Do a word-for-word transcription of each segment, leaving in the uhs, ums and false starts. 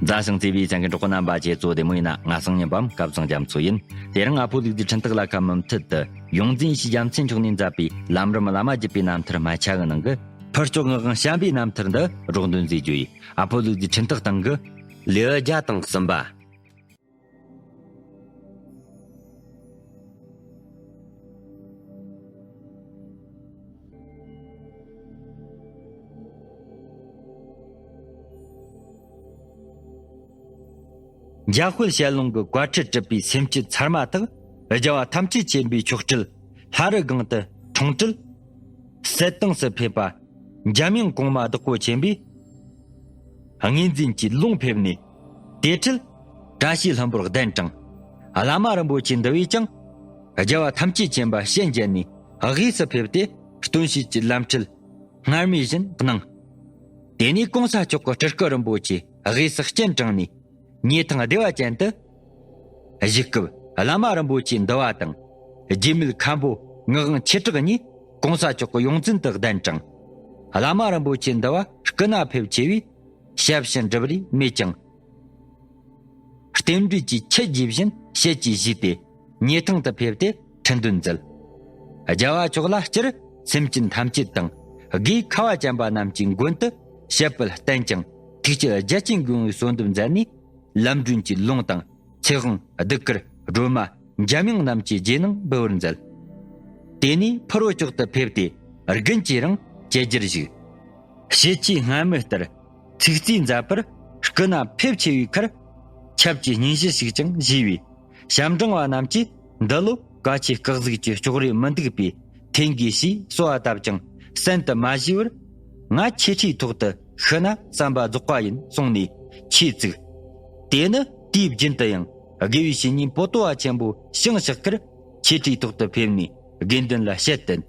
མཛའ་ཞིང་བརྩེ་བའི་ཚན་གྱི་གྲོགས་པོ་རྣམ་པ་ཁྱེད་ཚོ་བདེ་མོ་ཡིན་ན། ང་སང་ཉིན་པའམ་སྐབས་བཟང་རྒྱ་མཚོ་ཡིན། དེ་རིང་ཨ་ཕོ་ལུག་རྫི་འཕྲིན་སྟེགས་ལ་ཁ་མུ་མཐུད་དུ་ཡོངས་འཛིན་ཡེ་ཤེས་རྒྱལ་མཚན་མཆོག་ནས་མཛད་པའི་ལམ་རིམ་བླ་མ་བརྒྱུད་པའི་རྣམ་ཐར་སྨད་ཆ་གི་ནང་གི་ཕུར་ལྕོག་ངག་དབང་བྱམས་པའི་རྣམ་ཐར་འདི་རོགས་འདོན་མཛད་རྒྱུ་ཡིན། ཨ་ཕོ་ལུག་རྫི་འཕྲིན་སྟེགས་སྟེང་གི་ལེའུ་བརྒྱ་དང་གསུམ་པ། འཇམ་དཔལ་ཞལ་ལུང་གི་བཀའ་ཁྲིད་གྲུབ་པའི་སེམས་བསྐྱེད་ཚར་མ་ཐག་རྒྱལ་བ་ཐམས་ཅད་མཁྱེན་པའི་མཆོག་སྤྲུལ་ལྷ་རི་སྒང་དུ་འཁྲུངས་སྤྲུལ། གསལ་སྟེང་སུ་ཕེབས་པ་འཇམ་དབྱངས་གོང་མ་བདག་པོ་ཆེན་པོས་ངོས་འཛིན་གྱིས་ལུང་ཕེབས་ནས། དེ་འཕྲལ་བཀྲ་ཤིས་ལྷུན་པོར་གདན་དྲངས། བླ་མ་རིན་པོ་ཆེ་འདི་བས་ཀྱང་རྒྱལ་བ་ཐམས་ཅད་མཁྱེན་པ་ཞལ་མཇལ་ནས་དབུས་སུ་ཕེབས་ཏེ་སྟོན་བྱེད་ཀྱི་ལམ་ཁྲིད་སྔར་མུས་བཞིན་གནང་། དེ་ནས་གོང་ས་མཆོག་གི་སྤྲུལ་སྐུ་རིན་པོ་ཆེ་དབུས་སུ་སྤྱན་དྲངས་ནས། ཉེ་ཐང་བདེ་བ་ཅན་དུ་བཞུགས་སྐབས། བླ་མ་རིན་པོ་ཆེ་འདུལ་བ་དང་། རྗེ་མེད་མཁན་པོ་ངག་དབང་ཆོས་གྲགས་གཉིས་གོང་ས་མཆོག་གི་ཡོངས་འཛིན་དུ་གདན་དྲངས། བླ་མ་རིན་པོ་ཆེ་འདུལ་བ་སྐུ་ན་ཕེབས་ཆེ་བས་ཞབས་ཕྱི་འགྲུབ་རེས་མེད་ཀྱང་། རྟེན་འབྲེལ་གྱི་ཆུ་རྒྱས་བཞིན་ཞལ་གྱིས་བཞེས་ཏེ། ཉེ་ཐང་དུ་ཕེབས་ཏེ་ཁྲི་འདོན་མཛད། རྒྱལ་བ་མཆོག་ལ་སྤྱིར་སེམས་ཅན་ཐམས་ཅད་དང་དགེ་ཁ་བ་ཅན་པ་རྣམས་ཀྱི་མགོན་དུ་ཞབས་པད་བརྟན་ཅིང་ཐུགས་བསྐྱེད་རྒྱ་ཆེན་དགོངས་པའི་གསོལ་འདེབས་མཛད་ནས། ལམ་སྒྲོན་གྱི་ལུང་དང་ཚེ་དབང་གདུགས་དཀར་སྒྲོལ་མ་འཇམ་དབྱངས་རྣམས་ཀྱི་རྗེས་གནང་འབུལ་བར་མཛད། དེ་ནས་ཕུར་བུ་ལྕོག་ཏུ་ཕེབས་ཏེ་དགུན་གྱི་རིང་ཇེ་རྒྱར་བཞུགས། ཕྱི་ཆའི་སྔ་མོ་ལྟར་ཚིག་རྩིས་མཛད་པར་སྐུ་ན་ཕེབས་ཆེ་བའི་ཁར་ཆབ་ཀྱི་སྙུན་གཞི་ཞིག་ཀྱང་བཞེས་པས། ཞབས་འབྲིང་བ་རྣམས་ཀྱིས་འདི་ལོ་བཀའ་ཆོས་སྐག་གཟུགས་ཀྱི་ལྕོགས་རིས་མི་འདུག་པས་འཐེན་དགོས་ཞེས་གསོལ་བ་བཏབ་ཀྱང་གསན་དུ་མ་བཞེས་པར། ང་ཆོས་ཁྲིའི་ཐོག་ཏུ་ཤི་ན་བསམ་པ་རྫོགས་པ་ཡིན་གསུངས་ནས་ཆོས་བཙུགས། དེ་ནི་དུས་རྒྱུན་དུ་ཡང་དགེ་བའི་བཤེས་གཉེན་པོ་ཏོ་བ་ཆེན་པོ་ཞིང་གཤེགས་ཁར་ཆོས་ཁྲིའི་ཐོག་ཏུ་ཕེབས་ནས་དགེ་འདུན་ལ་བཤད་དོན།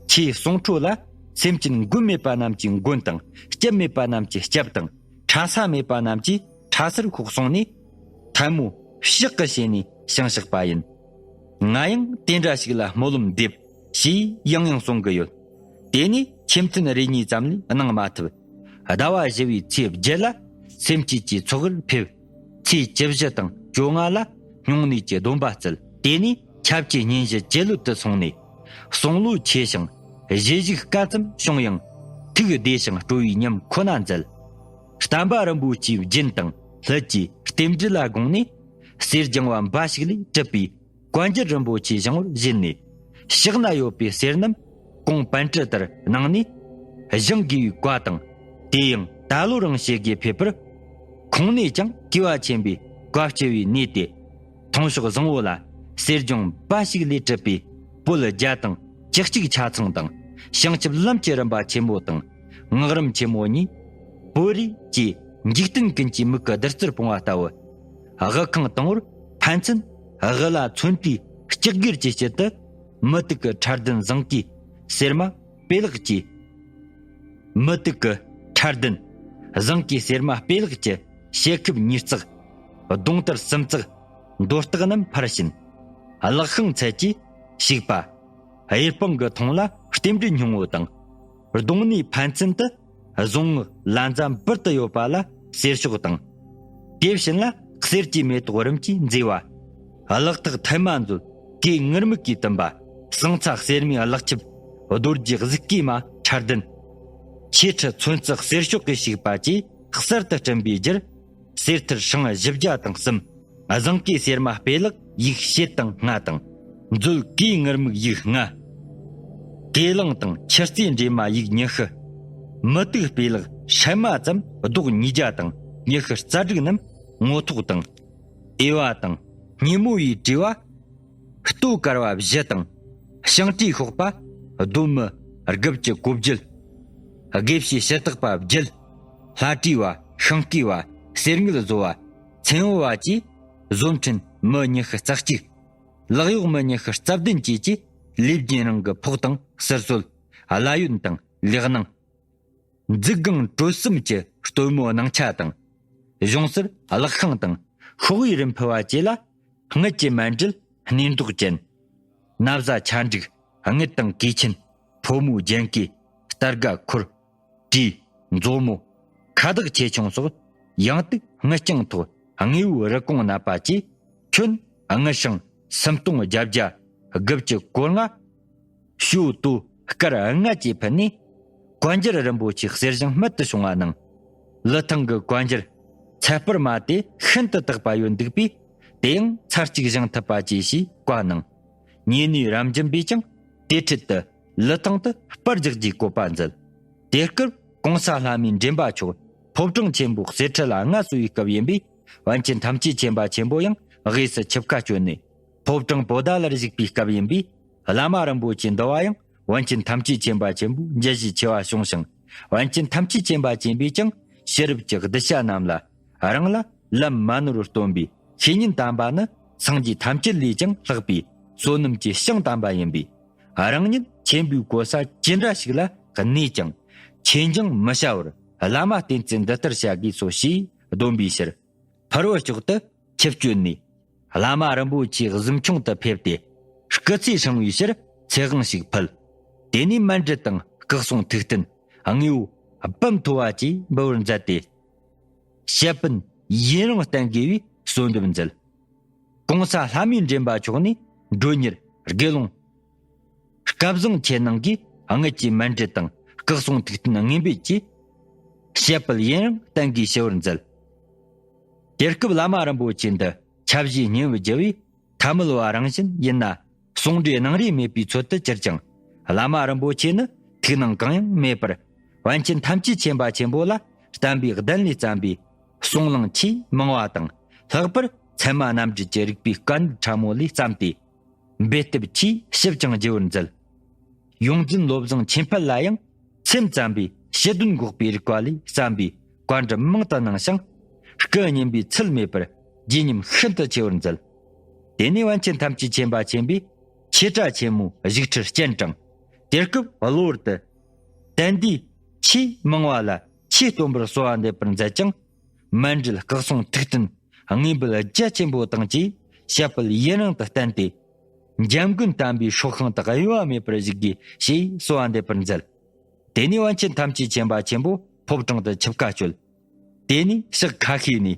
ཆོས་གསུང་འཕྲོ་ལ་སེམས་ཅན་མགོན་མེད་པ་རྣམས་ཀྱི་མགོན་དང་སྐྱབས་མེད་པ་རྣམས་ཀྱི་སྐྱབས་དང་ཕྲ་ས་མེད་པ་རྣམས་ཀྱི་ཕྲ་སར་ཤོག་གསུངས་ནས། ཐལ་མོ་ཕྱག་གི་བྱས་ནས་ཞིང་གཤེགས་པ་ཡིན། ང་ཡང་དེ་འདྲ་ཞིག་ལ་སྨོན་ལམ་འདེབས་ཞེས་ཡང་ཡང་གསུང་གི་ཡོད། དེ་ནས་ཆོས་ཐུན་རེ་གཉིས་ཙམ་ལས་གནང་མ་ཐུབ། ཟླ་བ་བཞི་བའི་ཚེས་བརྒྱད་ལ་སེམས་བསྐྱེད་ཀྱི་ཚོགས་དབུར་ཕེབས། ཚེས་བཅུ་བཞི་དང་བཅོ་ལྔ་ལ་སྨྱུང་གནས་ཀྱི་སྡོམ་པ་བསྩལ། དེ་ནས་ཆབ་ཀྱི་སྙུན་གཞི་ཇེ་ལོད་དུ་སོང་ནས། གསུང་ལོ་ཆེ་ཞིང་བཞེས་བཞུགས་དཀའ་ཙམ་བྱུང་ཡང་ཐུགས་བདེ་ཞིང་སྤྲོ་བའི་ཉམས་ཁོ་ན་མཛད། བསྟན་པ་རིན་པོ་ཆེའི་རྒྱུན་དང་ལྷུན་གྱིས་རྟེན་འབྲེལ་ལ་དགོངས་ནས། གསེར་སྦྱངས་པ་འབའ་ཞིག་ལས་གྲུབ་པའི་བཀའ་འགྱུར་རིན་པོ་ཆེ་བཞེངས་པར་བཞེད་ནས། ཕྱག་ན་ཡོད་པའི་གསེར་རྣམས་གོང་པཎ་གྲུ་ལྟར་གནང་ནས། བཞེངས་དགོས་པའི་བཀའ་དང་། དེ་ཡང་ད་ལོ་རང་བྱེད་དགོས་ཕེབས་པར། ཁོང་ནས་ཀྱང་གུས་པ་ཆེན་པོས་བཀའ་སྤྱི་བའི་གནས་ཏེ། མཐོང་ཕྱོགས་བཟང་བོ་ལ་གསེར་སྦྱངས་འབའ་ཞིག་ལས་གྲུབ་པའི་པོད་བརྒྱ་དང་བཅུ་གཅིག་ཆ་ཚང་དང་། བྱང་ཆུབ་ལམ་གྱི་རིམ་པ་ཆེན་མོ་དང་། སྔགས་རིམ་ཆེན་མོ་གཉིས། པོ་རི་བཅས་འཇིག་རྟེན་ཀུན་གྱི་མིག་གི་བདུད་རྩིར་སྤུངས་པ་ལྟ་བུ། དབུ་ཁང་དང་པོར་ཕན་ཚུན་དབུ་ལ་ཚོན་གྲུས་ལྕགས་སྒེར་གྱི་དཀྱིལ་དུ་མུ་ཏིག་གི་ཁྲ་ལྡན་ཟངས་ཀྱི་སེར་མ་སྤེ་ལེགས་ཀྱི། མུ་ཏིག་གི་ཁྲ་ལྡན་ཟངས་ཀྱི་སེར་མ་སྤེ་ལེགས་ཀྱི་ཤེལ་ཁུབ་ཉིས་བརྩེགས། གདོང་ལྟར་གསུམ་བརྩེགས། མདོ་སྟེགས་རྣམས་ཕར་ཕྱིན། ལག་ཤིང་ཚལ་གྱིས་བྱུགས་པ། གཡས་སྤང་གི་མཐོངས་ལ་རྟེན་འབྲེལ་སྙིང་པོ་དང་། གདོང་ནས་ཕན་ཚུན་དུ་གཟུངས་སྔགས་ལན་ཚྭ་འབུར་དུ་ཡོད་པ་ལ་གསེར་ཤོག་དང་། དེ་བཞིན་ལ་གསེར་གྱི་མེ་ཏོག་རིམ་གྱིས་མཛེས་པ། གླུ་ཐག་ཐལ་མོ་མཛོད་གོས་ངུར་སྨྲིག་གིས་བཏུམས་པ། ཟངས་ཚྭ་གསེར་མའི་གླུ་ཆུབ་རྡོ་རྗེ་གཟིགས་སྐུའི་མ་ཁྲ་ལྡན། ཆོས་ཁྲི་ཚོན་རྩི་གསེར་ཤོག་གིས་བྱུགས་པ་བཅས་གསར་དུ་བསྐྲུན་པའི་རྒྱུར། གསེར་ཐེར་སྲང་བཞི་བརྒྱ་དང་གསུམ། ཟངས་ཀའི་སེར་མ་སྤེ་ལེགས་ཡིག་ཕྱེད་དང་ལྔ་དང་། མཛོད་གོས་ངུར་སྨྲིག་ཡིག་ལྔ། གོས་ལང་དང་ཆུ་རྩེ་འདྲེས་མ་ཡིག་ཉི་ཤུ། མུ་ཏིག་སྤེ་ལེགས་སྲན་མ་ཙམ་རྡོག་ཉིས་བརྒྱ་དང་ཉི་ཤུ་རྩ་དྲུག་རྣམས་ངོ་ཐོག་དང་། ཨེ་བ་དང་སྙེ་མོ་ཡིས་བྲིས་པ། ལྟོ་དཀར་བ་བཞི་དང་། ཤིང་བྲིས་ཤོག་པ་གདོད་མའི་དགུ་བཅུ་གོ་བརྒྱད། དགེ་བཤེས་ཞུ་དག་པ་བརྒྱད། ལྷ་བྲིས་པ་ཤིང་བརྐོས་པ་གསེར་དངུལ་བཟོ་བ་མཚན་འོ་བ་བཅས་བཟོ་འཕྲིན་མི་ཉི་ཤུ་རྩ་གཅིག། ལག་གཡོག་མི་ཉི་ཤུ་རྩ་བདུན་བཅས་ཀྱིས་ལས་རྒྱུན་རིང་གི་ཕོགས་དང་ཟུར་གསོལ། གླ་ཡོན་དང་ལེགས་གནང་། འཛུགས་སྒང་དྲོད་གསུམ་གྱི་སྟོན་མོ་སྣང་ཆ་དང་། གཞུང་སར་གླུ་ཤིང་དང་ཤོག་བུའི་རིན་ཕུལ་བ་བཅས་ལ། དངུལ་གྱི་མཎྜལ་སྣེ་མདོག་ཅན། ན་བཟའ་ཆ་འགྲིག། དངུལ་དང་གོས་ཆེན། ཕོ་མོའི་རྒྱན་གོས། སྟར་ག་འཁོར། གྲོས། མཛོ་མོ། ཁ་བཏགས་ཆེ་ཆུང་སོགས་ཡང་ཏིག་ དངུལ་རྐྱང་ཐོག་དངོས་པོའི་རུ་ཀོང་ནད་པ་བཅས་ཁྱོན་དངུལ་སྲང་སུམ་སྟོང་བརྒྱད་བརྒྱ་དགུ་བཅུ་གོ་ལྔ། ཞུ་དོ་སྐར་ལྔ་བཅས་ཕུལ་ནས། བཀའ་འགྱུར་རིན་པོ་ཆེའི་གསེར་ཞིང་རྨད་དུ་བྱུང་བ་གནང་། ལི་ཐང་གི་བཀའ་འགྱུར་ཚད་པར་མ་དེ་ཤིན་ཏུ་དག་པ་ཡོད་འདུག་པས། དེ་ཡང་ཚར་གཅིག་བཞེངས་ཐུབ་པ་ཅིག་ཞེས་བཀའ་གནང་། ཉེ་གནས་རབ་འབྱམས་པས་ཀྱང་དེ་འཕྲལ་དུ་ལི་ཐང་དུ་སྤར་རྒྱག་རྒྱུའི་བཀོད་པ་མཛད། དེ་སྐབས་གོང་ས་ལྷ་མོའི་འདྲེན་པ་མཆོག་ཕོ་བྲང་ཆེན་པོའི་གསེར་ཁྲི་ལ་མངའ་གསོལ་བའི་སྐབས་ཡིན་པས། པཎ་ཆེན་ཐམས་ཅད་མཁྱེན་པ་ཆེན་པོ་ཡང་དབུས་སུ་ཆིབས་ཁ་བསྐྱོད་ནས། ཕོ་བྲང་པོ་ཏ་ལར་བཞུགས་པའི་སྐབས་ཡིན་པས། བླ་མ་རིན་པོ་ཆེ་འདུལ་བ་ཡང་པཎ་ཆེན་ཐམས་ཅད་མཁྱེན་པ་ཆེན་པོའི་འཇུག་གཞི་ཆེ་བ་བྱུང་ཞིང་། པཎ་ཆེན་ཐམས་ཅད་མཁྱེན་པ་ཆེན་པོས་ཀྱང་ཕྱི་རབས་ཀྱི་གདུལ་བྱ་རྣམས་ལ་རང་ལ་ལམ་མ་ནོར་བར་སྟོན་པའི་བཤེས་གཉེན་དམ་པ་ནི་སངས་རྒྱས་ཐམས་ཅད་ལས་ཀྱང་ལྷག་པའི་བསོད་ནམས་ཀྱི་ཞིང་དམ་པ་ཡིན་པས། རང་ཉིད་ཆེན་པོའི་གོ་ས་ཅི་འདྲ་ཞིག་ལ་གནས་ཀྱང་ཆོས་འབྱུང་མི་བྱ་བར་བླ་མ་བསྟེན་ཚུལ་འདི་ལྟར་བྱ་དགོས་སོ་ཞེས་འདོན་པའི་ཕྱིར། ཕུར་བུ་ལྕོག་ཏུ་ཆིབས་བསྐྱོད་ནས། བླ་མ་རིན་པོ་ཆེའི་གཟིམ་ཆུང་དུ་ཕེབས་ཏེ། སྐུ་ཚེ་ཧྲིལ་བའི་ཕྱིར་ཚེ་དབང་ཞིག་ཕུལ། དེ་ནས་མཎྜལ་དང་སྐུ་གསུང་ཐུགས་རྟེན་དངོས་པོ་སྦོམ་མཐོ་བ་བཅས་འབུལ་བར་མཛད་དེ། ཞབས་པད་ཡུན་རིང་བརྟན་དགོས་པའི་གསོལ་འདེབས་མཛད། གོང་ས་ལྷ་མོའི་འདྲེན་པ་མཆོག་ནས་མགྲོན་གཉེར་དགེ་སློང་སྐལ་བཟང་ཁྱེད་རྣམས་ཀྱིས་དངུལ་གྱི་མཎྜལ་དང་སྐུ་གསུང་ཐུགས་རྟེན་དངོས་འབུལ་གྱིས། ཞབས་པད་ཡུན་རིང་བརྟན་དགོས་ཞུ་བར་མཛད། དེ་སྐབས་བླ་མ་རིན་པོ་ཆེ་འདི་ཆ་བཞིའི་སྙིང་བརྗེ་བས། ཐ་མལ་བ་རང་བཞིན་ཡིན་ན་གསུང་འདྲིའི་སྣང་རེ་མེད་པའི་ཚོད་དུ་གྱུར་ཀྱང་། བླ་མ་རིན་པོ་ཆེ་ནི་ཐུགས་སྣང་གང་ཡང་མེད་པར། པཎ་ཆེན་ཐམས་ཅད་མཁྱེན་པ་ཆེན་པོ་ལ་བསྟན་པའི་གདན་ལས་བརྩམས་པའི་གསུང་གླེང་ཆེས་མང་བ་དང་། ལྷག་པར་ཚད་མ་རྣམ་འགྲེལ་གྱི་རིགས་པའི་དཀའ་འགྲེལ་ཕྲ་མོ་ལས་བརྩམས་ཏེ། འབད་འཐབ་ཆེས་ཞིབ་ཅིང་ལྗི་བར་མཛད། ཡོངས་འཛིན་བློ་བཟང་ཆོས་འཕེལ་ལ་ཡང་སེམས་ཙམ་པའི་ཕྱི་དོན་འགོག་པའི་རིགས་པ་ལས་བརྩམས་པའི་བཀའ་འགྲེལ་མང་དུ་གནང་ཞིང་། སྐུ་བསྙེན་པའི་ཚུལ་མེད་པར་བརྗིད་ཉམས་ཤིན་ཏུ་ཆེ་བར་མཛད། དེ་ནས་པཎ་ཆེན་ཐམས་ཅད་མཁྱེན་པ་ཆེན་པོས་ཆོས་གྲྭ་ཆེན་མོའི་བཞུགས་ཁྲིར་སྤྱན་དྲངས། དེ་སྐབས་གློ་བུར་དུ་དད་འདུས་ཆེས་མང་བ་ལ་ཆོས་སྟོན་པར་གསོལ་བ་འདེབས་པར་མཛད་ཅིང་། མཎྜལ་སྐུ་གསུང་ཐུགས་རྟེན་དངོས་འབུལ་རྒྱ་ཆེན་པོ་དང་བཅས་ཞབས་པད་ཡུན་རིང་དུ་བརྟན་ཏེ། འཇམ་མགོན་དམ་པའི་སྲོག་ཤིང་དག་གཡོ་བ་མེད་པར་བཞུགས་དགོས་ཞེས་གསོལ་བ་འདེབས་པར་མཛད། དེ་ནས་པཎ་ཆེན་ཐམས་ཅད་མཁྱེན་པ་ཆེན་པོ་ཕོ་བྲང་དུ་ཆིབས་ཁ་བསྐྱོད། དེ་ནས་ཕྱོགས་ཁ་ཤས་ནས།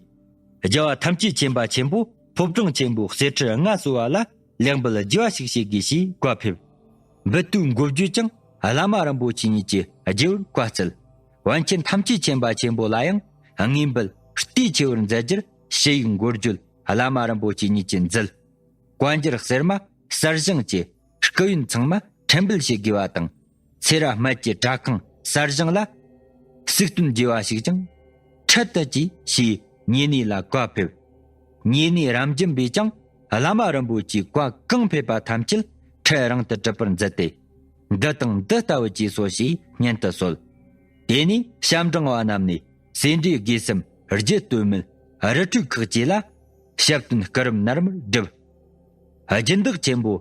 རྒྱལ་བ་ཐམས་ཅད་མཁྱེན་པ་ཆེན་པོ་ཕོ་བྲང་ཆེན་པོའི་གསེར་ཁྲིར་མངའ་གསོལ་བ་ལ་ལེགས་འབུལ་རྒྱས་པ་ཞིག་བྱེད་དགོས་ཞེས་བཀའ་ཕེབས། འབུལ་དུས་འགོ་བརྗོད་ཀྱང་བླ་མ་རིན་པོ་ཆེ་ཉིད་ཀྱིས་རྒྱས་པར་བཀའ་སྩལ། པཎ་ཆེན་ཐམས་ཅད་མཁྱེན་པ་ཆེན་པོ་ལ་ཡང་དངོས་འབུལ་བསྟོད་ཆེ་བར་མཛད་རྒྱུར་ཞུ་ཡིག་འགོ་བརྗོད་བླ་མ་རིན་པོ་ཆེ་ཉིད་ཀྱིས་མཛད། བཀའ་འགྱུར་གསེར་མ་གསར་བཞེངས་ཀྱི་སྐུ་ཡོན་ཚང་མ་ཕྲན་འབུལ་བྱེད་དགོས་པ་དང་། སེ་ར་སྨད་ཀྱི་གྲྭ་ཁང་གསར་བཞེངས་ལ་གཟིགས་སྟོན་རྒྱས་པ་ཞིག་ཀྱང་འཕྲལ་དུ་གྱིས་ཞེས་ཉེ་གནས་ལ་བཀའ་ཕེབས། ཉེ་གནས་རབ་འབྱམས་པས་ཀྱང་བླ་མ་རིན་པོ་ཆེའི་བཀའ་གང་ཕེབས་པ་ཐམས་ཅད་འཕྲལ་རང་དུ་གྲུབ་པར་མཛད་དེ། འདི་དང་འདི་ལྟ་བུ་གྱིས་སོ་ཞེས་སྙན་དུ་གསོལ། དེ་ནས་ཞབས་འབྲིང་བ་རྣམས་ནས་སེ་འབྲས་དགེ་གསུམ་རྒྱུད་སྟོད་སྨད་རི་ཁྲོད་ཁག་བཅས་ལ་ཞབས་བརྟན་སྐུ་རིམ་ནར་མར་བསྒྲུབས། སྦྱིན་བདག་ཆེན་པོ་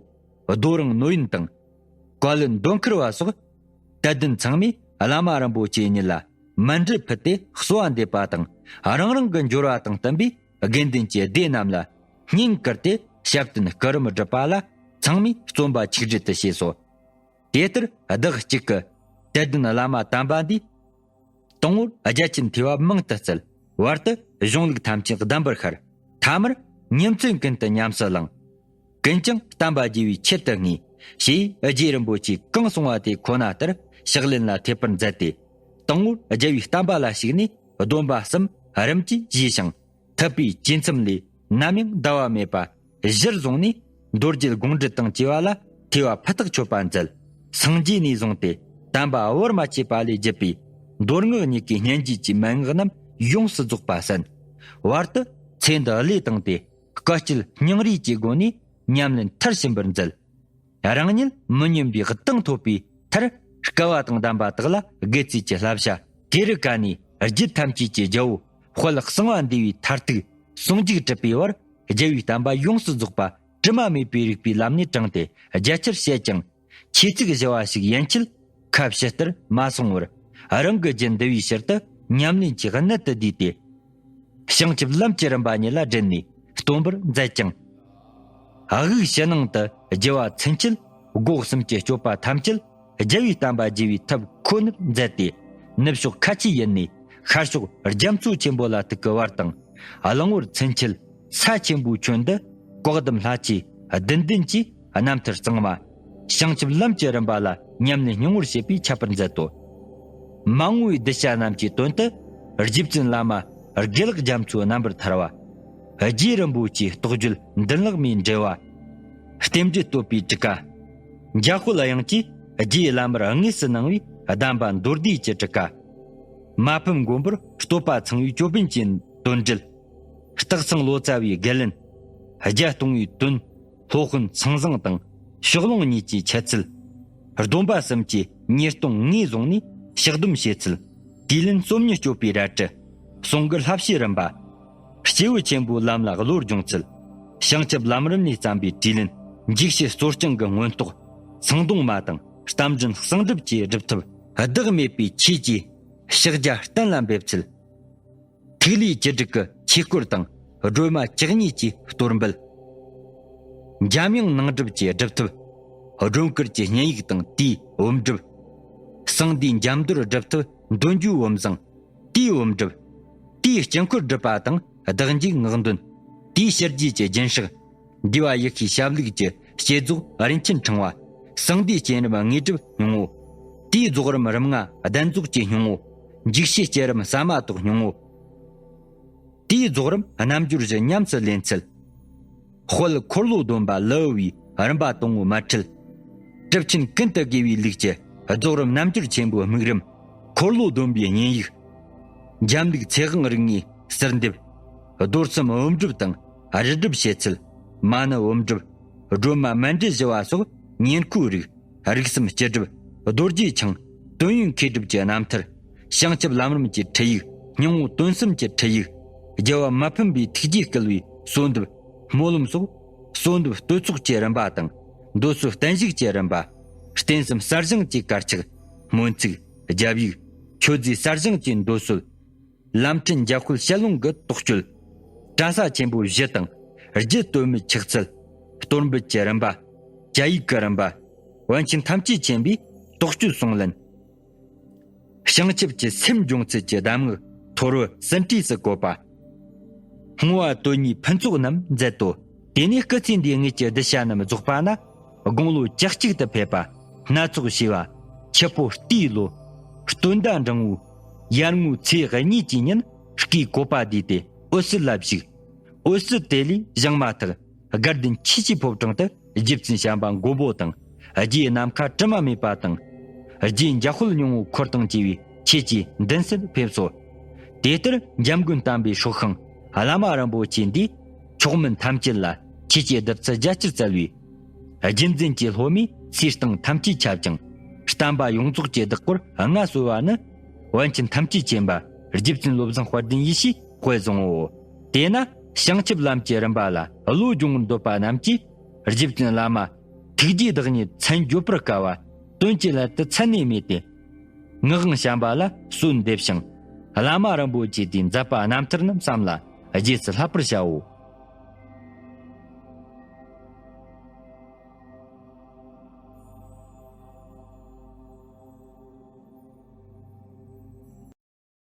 རྡོ་རིང་ནོ་ཡིན་དང་། བཀའ་བློན་མདོ་མཁར་བ་སོགས་དད་ལྡན་ཚང་མས་བླ་མ་རིན་པོ་ཆེ་ཉིད་ལ་མཎྜལ་ཕུལ་ཏེ་གསོལ་བ་འདེབས་པ་དང་། རང་རང་གི་འབྱོར་བ་དང་བསྟུན་པའི་དགེ་འདུན་གྱི་སྡེ་རྣམས་ལ་བསྙེན་བཀུར་ཏེ་ཞབས་བརྟན་སྐུ་རིམ་བསྒྲུབས་པ་ལ་ཚང་མས་བརྩོན་པ་ཆིག་སྒྲིལ་དུ་བྱས་སོ། དེ་ལྟར་བདག་གཅིག་གི་དད་ལྡན་བླ་མ་དམ་པ་འདིས། དང་པོར་རྒྱ་ཆེན་ཐེག་པ་མང་དུ་བརྩད། བར་དུ་གཞུང་ལུགས་ཐམས་ཅད་གདམས་པར་ཤར། ཐ་མར་ཉིན་མཚན་ཀུན་ཏུ་ཉམས་སུ་བླངས། ཀུན་ཀྱང་བསྟན་པ་རྒྱས་པའི་ཆེད་དུ་བསྔོས། ཞེས་རྗེ་རིན་པོ་ཆེས་གང་གསུང་བ་དེ་ཁོ་ན་ལྟར་ཕྱག་ལེན་ལ་ཐེབས་པར་མཛད་དེ། དང་པོར་རྒྱལ་བའི་བསྟན་པ་ལ་ཞུགས་ནས་སྡོམ་པ་གསུམ་རིམ་གྱིས་བཞེས་ཤིང་། ཐུབ་པའི་བཅས་མཚམས་ལས་ནམ་ཡང་འདའ་བ་མེད་པ་གཞིར་བཟུང་ནས། མདོ་རྒྱུད་དགོངས་འགྲེལ་དང་བཅས་པ་ལ་ཐེག་པ་ཕུ་ཐག་ཆོད་པ་མཛད། སངས་རྒྱས་ནས་བཟུང་སྟེ་དམ་པ་བར་མ་ཆད་པ་ལས་བརྒྱུད་པའི་མདོ་སྔགས་གཉིས་ཀའི་སྙན་བརྒྱུད་ཀྱི་མན་ངག་རྣམས་ཡོངས་སུ་རྫོགས་པ་གསན། བར་དུ་ཚེ་འདི་བློས་བཏང་སྟེ་བཀའ་སྤྱོད་སྙིང་རུས་ཀྱི་སྒོ་ནས་ཉམས་ལེན་མཐར་ཕྱིན་པར་མཛད། རང་ཉིད་མི་ཉམས་པའི་གདེང་ཐོབ་པའི་མཐར། བསྐལ་པ་དང་ལྡན་པ་དག་ལ་དགེ་ཚུལ་གྱི་བསླབ་བྱ་ཏེ་རུ་ཀ་ནས་རྒྱུད་ཐམས་ཅད་ཀྱི་རྒྱལ་པོ་དཔལ་གསང་བ་འདུས་པའི་མཐར་ཐུག་ཟུང་འཇུག་གྲུབ་པའི་བར། རྒྱལ་བའི་བསྟན་པ་ཡོངས་སུ་རྫོགས་པ་དྲི་མ་མེད་པའི་རིགས་པའི་ལམ་ནས་དྲངས་ཏེ་རྒྱ་ཆེར་བཤད་ཅིང་། ཆོས་ཚིག་བཞི་བ་ཞིག་ཡན་ཆད་ཁ་ཕྱི་ལྟར་མ་སོང་བར། རང་གི་རྒྱུད་འདུལ་བའི་ཕྱིར་དུ་ཉམས་ལེན་གྱི་གནད་དུ་བསྡུས་ཏེ། བྱང་ཆུབ་ལམ་གྱི་རིམ་པ་ཉིད་ལ་སྦྲེལ་ནས་སྟོན་པར་མཛད་ཅིང་། དབུགས་ཕྱི་ནང་དུ་རྒྱུ་བ་ཚུན་ཆད་སྒོ་གསུམ་གྱི་སྤྱོད་པ་ཐམས་ཅད་རྒྱལ་བའི་བསྟན་པ་རྒྱས་པའི་ཐབས་ཁོ་ནར་མཛད་དེ། ནུབ་ཕྱོགས་ཁ་ཆེ་ཡུལ་ནས་ཤར་ཕྱོགས་རྒྱ་མཚོ་ཆེན་པོ་ལ་ཐུག་གི་བར་དང་ གླང་བོར་ཚུན་ཆད་ས་ཆེན་པོའི་ཁྱོན་འདི། བཀོག་ལྡུམ་ལྷ་ཆས་ལྡིན་ལྡིན་གྱིས་རྣམ་ཐར་གཙང་མ། བྱང་ཆུབ་ལམ་གྱི་རིམ་པ་ལ་ཉམས་ལེན་སྙིང་བོར་བྱེད་པའི་ཁྱད་པར་མཛད་དོ། མ་འོངས་པའི་གདུལ་བྱ་རྣམས་ཀྱི་དོན་དུ། རྗེ་བཙུན་བླ་མ་དགེ་ལེགས་རྒྱ་མཚོའི་རྣམ་པར་ཐར་བ། རྗེ་རིན་པོ་ཆེའི་རྟོགས་བརྗོད་མདུན་ལེགས་མའི་འགྲེལ་བ། རྟེན་འབྲེལ་བསྟོད་པའི་ཊཱི་ཀ་འཇམ་དཔལ་དབྱངས་ཀྱིས་རྗེའི་བླ་མར་དངོས་སུ་གནང་བའི་གདམས་པ་མདོར་བསྡུས་ཀྱི་ཊཱི་ཀ་མ་ཕམ་མགོན་པོར་བསྟོད་པ་ཚང་བའི་ཅོད་པན་གྱི་དོན་འགྲེལ། སྟག་ཚང་ལོ་ཙཱ་བའི་དགེ་ལན། བརྒྱད་སྟོང་པའི་དོན། སློབ་དཔོན་མཚན་བཟང་དང་ཕྱོགས་གླང་གཉིས་ཀྱི་འཆད་ཚུལ། སྡོམ་པ་གསུམ་གྱི་ཉེས་ལྟུང་ངོས་བཟུང་ནས་ཕྱག་སྡོམ་བྱེད་ཚུལ། དྲིས་ལན་སོམ་ཉི་སྤྱོད་པའི་རལ་གྲི། གསུང་གི་ལྷ་བཤེས་རིམ་པ། སྐྱེས་བུ་ཆེན་པོའི་ལམ་ལ་བློ་སྦྱོང་ཚུལ། བྱང་ཆུབ་ལམ་རིམ་ལས་བརྩམས་པའི་དྲིས་ལན། འཇིགས་བྱེད་གཙོ་རྐྱང་གི་མངོན་རྟོགས། ཚངས་གདོང་མ་དང་རྟ་མགྲིན་གསང་སྒྲུབ་ཀྱི་སྒྲུབ་ཐབས། བདག་མེད་པའི་ཆོས་ཀྱི་ཕྱག་རྒྱ་གཏན་ལ་འབེབས་ཚུལ། ཐིག་ལེའི་བཅུ་དྲུག་གི་ཆོས་སྐོར་དང་སྒྲོལ་མ་བཅུ་གཉིས་ཀྱི་གཏོར་འབུལ། འཇམ་དབྱངས་ནང་སྒྲུབ་ཀྱི་སྒྲུབ་ཐབས། སྒྲོལ་དཀར་གྱི་བསྙེན་ཡིག་དང་དེའི་འོམ་སྒྲུབ། གསང་བདེའི་འཇམ་རྡོར་སྒྲུབ་ཐབས་འདོན་རྒྱུའི་འོམ་བཟང་། དེའི་འོམ་སྒྲུབ། དེའི་དཀྱིལ་འཁོར་སྒྲུབ་པ་དང་བདག་འཇུག་ངག་འདོན། དེའི་ཕྱི་རྒྱུད་ཀྱི་རྒྱུན་བསྲེག་འདུས་པ་ཡེ་ཤེས་ཞབས་ལུགས་ཀྱི་བསྐྱེད་རྫོགས་རིན་ཆེན་ཕྲེང་བ། གསང་བདེའི་བསྐྱེད་རིམ་དངོས་གྲུབ་སྙིང་པོ། དེའི་རྫོགས་རིམ་རིམ་ལྔ་གདན་རྫོགས་ཀྱི་སྙིང་པོ། འཇིགས་བྱེད་བསྐྱེད་རིམ་ཟ་མ་ཏོག་སྙིང་པོ། དེའི་རྫོགས་རིམ་རྣལ་འབྱོར་བཞི་ཉམས་སུ་ལེན་ཚུལ། དཔལ་འཁོར་ལོ་སྡོམ་པ་ལེའུ་བའི་རིམ་པ་དང་པོ་མ་ཁྲིད། གྲུབ་ཆེན་ཀུན་ཏུ་དགེ་བའི་ལུགས་ཀྱི་རྫོགས་རིམ་རྣལ་འབྱོར་ཆེན་པོའི་དམིགས་རིམ། འཁོར་ལོ་སྡོམ་པའི་བསྙེན་ཡིག་འཇམ་ལུགས་ཚེ་དབང་རིགས་ལྔའི་ཟུར་འདེབས། རྡོར་གསུམ་འོམ་སྒྲུབ་དང་རི་སྒྲུབ་བྱེད་ཚུལ། མ་ཎི་འོམ་སྒྲུབ། སྒྲོལ་མ་མཎྜལ་བཞི་བ་སོགས་ཉེར་མཁོའི་རིགས། རིགས་གསུམ་སྤྱི་སྒྲུབ། རྡོ་རྗེ་འཆང་། དོན་ཡོད་མཁས་སྒྲུབ་ཀྱི་རྣམ་ཐར། བྱང་ཆུབ་ལམ་རིམ་གྱི་ཁྲིད་ཡིག་སྙིང་པོ་དོན་གསུམ་གྱི་ཁྲིད་ཡིག་རྒྱལ་བ་མ་ཕམ་པའི་ཐུགས་རྗེས་བསྐུལ་བའི་གསོལ་འདེབས། སྨོན་ལམ་སོགས། གསོལ་འདེབས་བསྟོད་ཚོགས་ཀྱི་རིམ་པ་དང་། འདོད་གསོལ་བརྟན་བཞུགས་ཀྱི་རིམ་པ། རྟེན་གསུམ་གསར་བཞེངས་ཀྱི་དཀར་ཆག་སྨོན་ཚིག་རྒྱབ་ཡིག་མཆོད་རྫས་གསར་བཞེངས་ཀྱི་འདོད་གསོལ། ལམ་འཕྲིན་འཇམ་དཔལ་ཞལ་ལུང་གི་དོགས་གཅོད། གྲྭ་ས་ཆེན་པོ་བཞི་དང་། རྒྱུད་སྟོད་སྨད་ཆགས་ཚུལ། གཏོར་འབུལ་གྱི་རིམ་པ། བཅའ་ཡིག་གི་རིམ་པ། པཎ་ཆེན་ཐམས་ཅད་མཁྱེན་པའི་དོགས་གཅོད་གསུང་ལན། བྱང་ཆུབ་ཀྱི་སེམས་སྦྱོང་ཚུལ་གྱི་གདམས་ངག་ཐོར་བུ་ཟིན་བྲིས་སུ་བཀོད་པ། བསྔོ་བ་དོན་གཉིས་ཕུན་ཚོགས་རྣམས་མཛད་དོ། དེ་ནས་སྐུ་ཚེ་འདིའི་དངོས་ཀྱི་གདུལ་བྱ་རྣམས་རྫོགས་པ་ན། དགུང་ལོ་བཅུ་གཅིག་ཏུ་ཕེབས་པ། སྣ་ཚོགས་བྱེ་བ། ཆུ་ཕོ་རྟའི་ལོ། སྟོན་ཟླ་འབྲིང་བོའི་ཡར་ངོའི་ཚེས་གཉིས་ཀྱི་ཉིན་སྐུའི་བཀོད་པ་བསྡུས་ཏེ་འོད་གསལ་ལ་བཞུགས། འོད་གསལ་དེ་ལས་བཞེངས་མ་ཐག་དགའ་ལྡན་ཆོས་ཀྱི་ཕོ་བྲང་དུ་རྗེ་བཙུན་བྱམས་པ་མགོན་པོ་དང་། རྗེ་ནམ་མཁའ་དྲི་མ་མེད་པ་དང་། རྗེ་འཇམ་དཔལ་སྙིང་པོ་འཁོར་དང་བཅས་པའི་ཆོས་ཀྱི་མདུན་སར་ཕེབས་སོ། དེ་ལྟར་འཇམ་མགོན་བསྟན་པའི་སྲོག་ཤིང་བླ་མ་རིན་པོ་ཆེ་འདིས་མཆོག་དམན་ཐམས་ཅད་ལ་ཆོས་ཀྱི་བདག་ཚུལ་རྒྱ་ཆེར་སྩལ་བས། རྒྱུད་འཛིན་གྱི་སློབ་མས་ཚེ་སྟེང་ཐམས་ཅད་ཁྱབ་ཅིང་། བསྟན་པ་ཡོངས་རྫོགས་ཀྱི་བདག་པོར་མངའ་གསོལ་བ་ནི། པཎ་ཆེན་ཐམས་ཅད་མཁྱེན་པ་རྗེ་བཙུན་བློ་བཟང་དཔལ་ལྡན་ཡེ་ཤེས་དཔལ་བཟང་པོའོ། དེས་ན་བྱང་ཆུབ་ལམ་གྱི་རིམ་པ་ལ་བློ་སྦྱོང་བར་འདོད་པ་རྣམས་ཀྱིས་རྗེ་བཙུན་བླ་མ་ཐུགས་རྗེའི་བདག་ཉིད་མཚན་བརྗོད་པར་དཀའ་བ་དོན་གྱི་སླད་དུ་ཚད་ནས་སྨྲས་ཏེ། ངག་དབང་བྱམས་པ་ལ་གསོལ་འདེབས་ཤིང་། བླ་མ་རིན་པོ་ཆེ་དེའི་མཛད་པ་རྣམ་ཐར་རྣམས་བསམ་ལ་རྗེས་སུ་བསླབ་པར་བྱའོ།